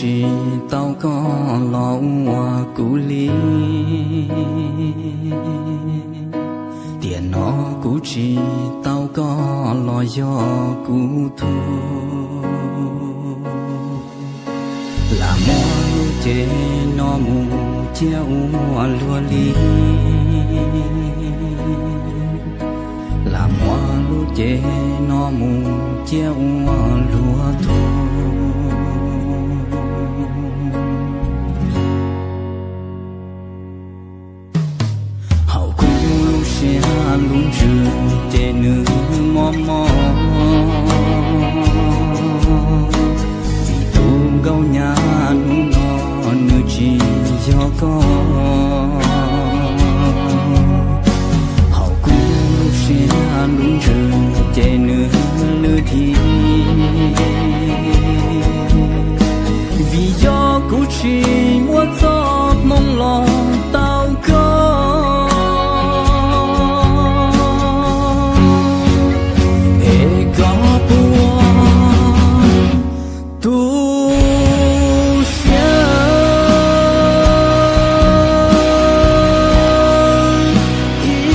tsis tau koj los ua kuv li. Tiam no kuv tsis tau koj los yog kuv tug. Lam muab lub cev no mus cia ua luag li. Lam muab lub cev no mus cia ua luag tug. Hauv kuv lub siab lub ntsws ces nws mob mob, vim tus nkauj nyab hnub no nws tsis yog koj. Hauv kuv lub siab lub ntsws ces nws lwj thi, vim yog kuv tsis muab txoj hmoo los tau koj. Es koj puas tu siab ib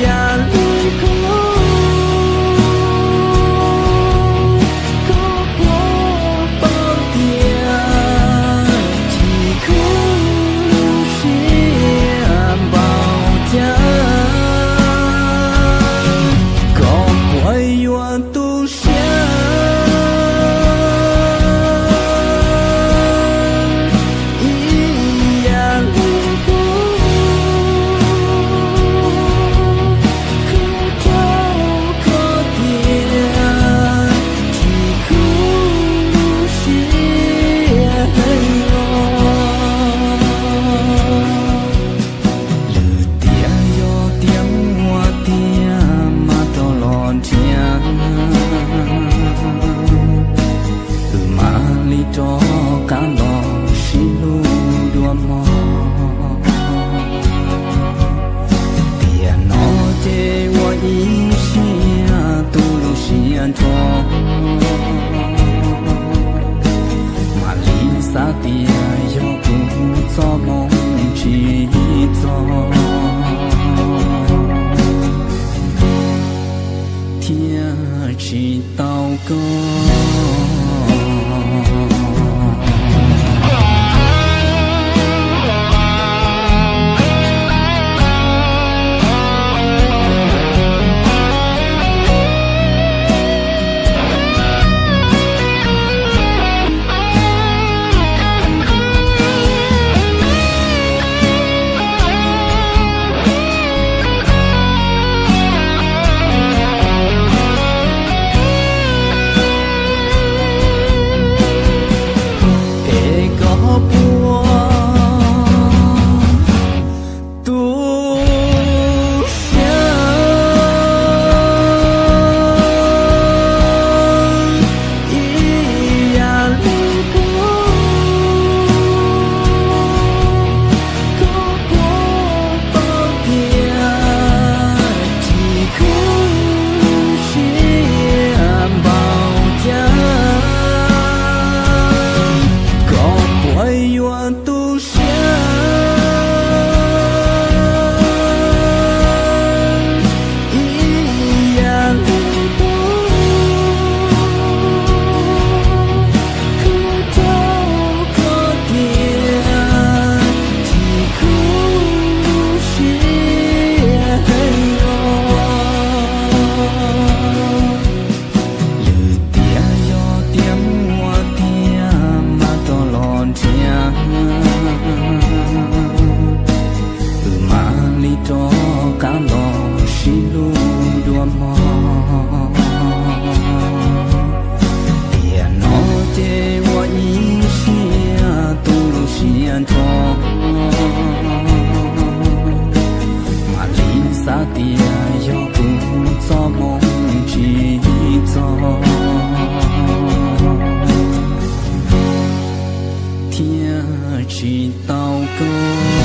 yam li kuv? Koj puas paub tias chim kuv lub siab npaum cas? Koj puas yuav tu siab ib yam li kuv? Kuv rau koj tias chim kuv lub siab heev los. Lwm tiam yog tias muaj tiag mas rov los nrhiav, wb mam li rov qab los sib hlub dua mog. Tiam no ces ua ib siab tu lub siab nrho, mam li xav tias yog kuv txoj hmoo tsis txog thiaj tsis tau koj. Es koj puas tu siab ib yam li kuv? Koj puas paub tias chim kuv lub siab npaum cas? Koj puas yuav tu siab ib yam li kuv? Kuv rau koj tias chim kuv lub siab heev los. Lwm tiam yog tias muaj tiag mas rov los nrhiav, wb mam li rov qab los sib hlub dua mog. Tiam no ces ua ib siab tu lub siab nrho, mam li xav tias yog kuv txoj hmoo tsis txog thiaj tsis tau koj.